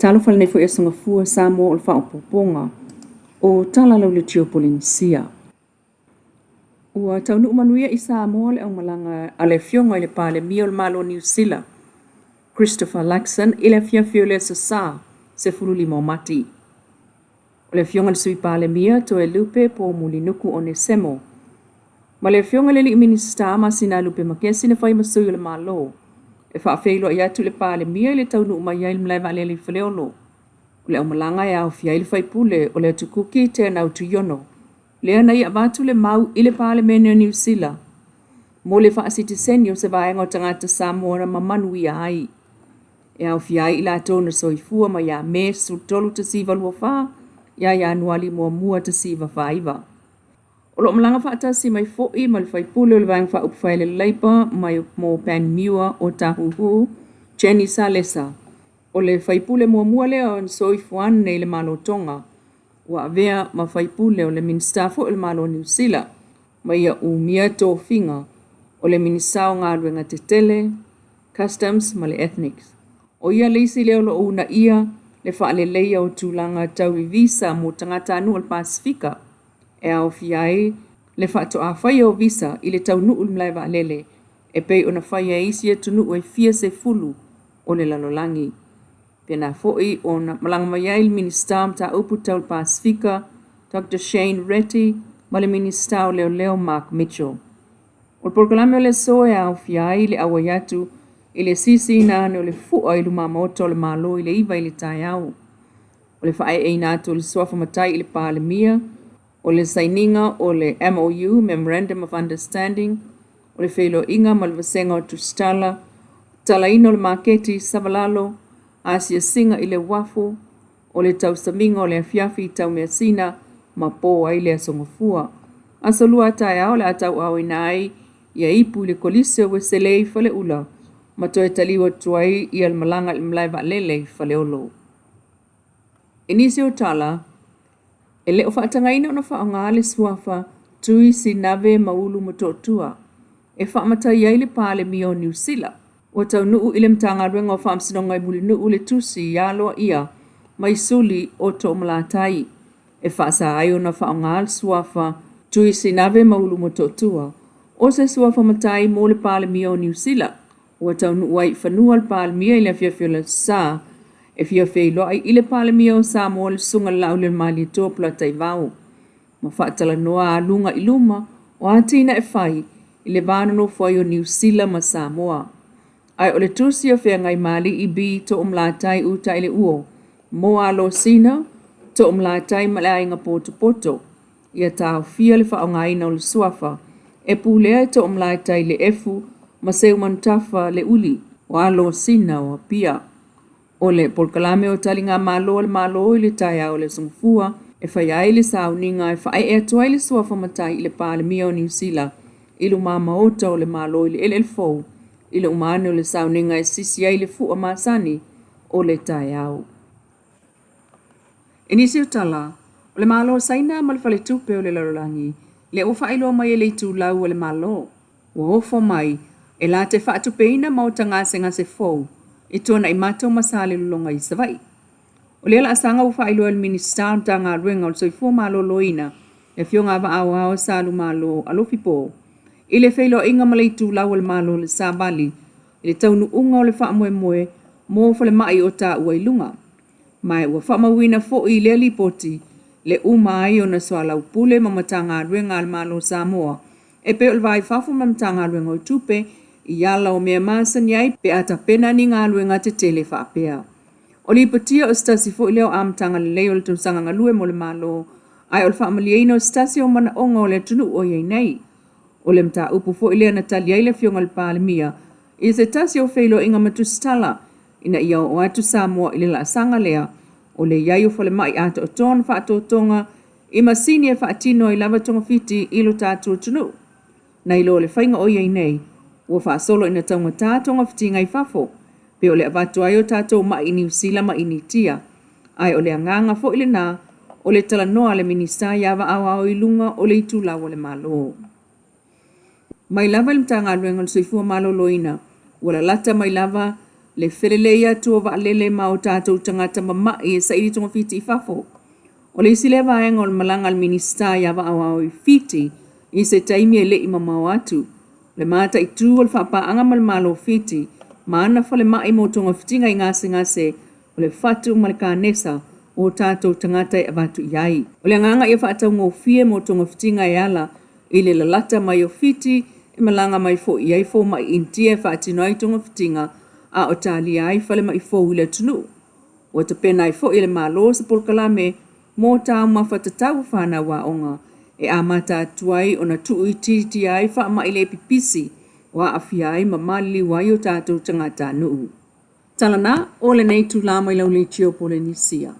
Talofa lenei foi aso gafua Samoa o le faaopoopoga o Tala Lauletio Polenisia. Ua taunuu manuia i Samoa le aumalaga a le Afioga i le Palemia o le Malo o Niu Sila, Christopher Luxon, i le afiafi o le Aso Sa 15 o Mati. O le Afioga i le Sui Palemia, Toelupe Poumulinuku Onesemo, ma le Afioga i le Alii Minisita Masinalupe Makesi na fai ma sui o le Malo e faafeiloai atu i le Palemia i le taunuu mai ai i le malae vaalele i Faleolo. O le aumalaga e aofia ai le faipule o le Atu Kuki Teanau Tuiono, lea na ia avatu le mau i le Palemene o Niu Sila mo le faasitiseni o se vaega o tagata Samoa na mamanuia ai. E aofia ai i latou na soifua mai ia Me 13 1924 ia Ianuari 1 1949. O lo o malaga faatasi mai foi ma le faipule o le Vaega Faaupufai a le Labour mai mo Panmure o Tāhuhu, Jenny Salesa. O le faipule muamua lea na soifua ane i le Malo o Tonga, ua avea ma faipule o le Minisita foi o le Malo o Niu Sila, ma ia umia tofiga o le Minisita o Galuega Tetele, Customs ma le Ethnics. ʻO ia le isi lea o lo o uunaia le faaleleia o tulaga tau i visa mo tagatanuu o le Pasefika, e aofia ai le faatoa faia o visa i le taunuu i le malae vaalele e pei ona faia e isi atunuu e fia sefulu o le lalolagi. Pēlā foi ona malaga mai ai le Minisita o Mataupu Tau le Pasefika, Doctor Shane Reti, ma le Minisita o Leoleo Mark Mitchell. O le polokalame o le aso e aofia ai le auai atu i le sisiina ane o le fua i lumamaota o le Malo i le 9 i le taeao. O le faaeeina atu o le suafa matai i le Palemia, o le sainiga o le MOU, Memorandum of Understanding, o le feiloaiga ma le vasega o Tusitala, tatalaina o le maketi Savalalo, asiasiga i le uafu, o le tausamiga o le afiafi i Taumeasina ma po ai le Aso Gafua. Aso Lua a taeao o le a tauaaoina ai ia ipu i le Kolisi o Ueselei i Faleula ma toe taliu atu ai ia le malaga i le malae vaalele i Faleolo. I nisi o tala, e le o faatagaina ona faaaoga le suafa Tui Sinave Maulu Motootua e faamatai ai le Palemia o Niu Sila. Ua taunuu i le Matagaluega o Faamasinoga i Mulinuu le tusi aloaia mai suli o Toomalatai e faasa ai ona faaaoga le suafa Tui Sinave Maulu Motootua o se suafa matai mo le Palemia o Niu Sila. Ua taunuu ai i fanua le Palemia i le afiafi o le Aso Sa e fia feiloai i le Palemia o Samoa le Susuga i le Laaulialemalietoa Polataivao ma faatalanoa a luga i luma o atinae fai i le va nonofo ai o Niu Sila ma Samoa. Ae o le tusi a Feagaimaalii B Toomalatai Utaileuo mo Alosina, Toomalatai ma le Aiga Potopoto ia taofia le faaaogaina o le suafa e pulea e Toomalatai Leefu ma Seumanutafa Leuili o Alosina o Apia. O le polokalame o taligamalo a le Malo i le taeao o le Aso Gafua e faia ai le sauniga e faaee atu ai le suafa matai i le Palemia o Niu Sila i lumamaota o le Malo i le eleele fou i le uma ane o le sauniga e sisi ai le fua masani o le taeao. I nisi o tala, o le Malo o Saina ma le Faletupe o le Lalolagi lea ua faailoa mai e le itulau a le Malo ua ofo mai e la te faatupeina maota gasegase fou i Tuanaimato ma Salelologa i Savaii. O lea laasaga ua faailoa e le Minisita o le Matagaluega o le Soifua Maloloina, le Afioga a Vaaoao Salumalo Alofi Po, i le feiloaiga ma le itulau a le Malo i le Savali i le taunuuga o le faamoemoe mo falemai o taua i luga. Ma ua faamauina foi i lea lipoti le uma ai ona soalaupule ma Matagaluega a le Malo o Samoa e pei o le Va i Fafo ma le Matagaluega o Tupe i ala o mea masani ai pe a tapena ni galuega tetele faapea. O lipotia o se tasi foi lea o amataga lelei o le tausaga galue mo le Malo, ae o le faamalieina o se tasi o manaoga o le atunuu o i ai nei. O le mataupu foi lea na tali ai le Afioga i le Palemia i se tasi o feiloaiga ma tusitala ina ia oo atu Samoa i le laasaga lea o le i ai o falemai atoatoa ona faatotoga i masini e faatino ai lava togafiti i lo tatou atunuu. Nai lo le faiga o i ai nei, ua faasolo ina taugata togafitiga i fafo, pei o le avatu ai o tatou ma'i i Niu Sila ma Initia. Ae o le agaga foi lena o le talanoa a le Minisita ia Vaaoao i luga o le itulau a le Malo. Mai lava i le Matagaluega o le Soifua Maloloina, ua lalata mai lava Le felelei atu o vaalele ma o tatou tagata mama'i e saili togafiti i fafo. O le isi lea vaega o le malaga a le Minisita ia Vaa Aoao i Fiti i se taimi e le i mamao atu. O le mataitu o le faapaaga ma le Malo o Fiti ma ana falemai mo togafitiga i gasegase o le fatu ma le kanesa o tatou tagata e avatu i ai. O le agaga ia faataugofie mo togafitiga e ala i le lalata mai o Fiti e malaga mai foi i ai fomai Initia e faatino ai togafitiga a o talia ai falemai fou i le atunuu. Ua tapena ai foi e le Malo se polokalame mo taumafa tatau a fanau aoga e amata atu ai ona tuuitiitia ai faamai le pipisi o aafia ai ma maliliu ai o tatou tagatanuu. Tala na o lenei itula mai lau leitio Polenisia.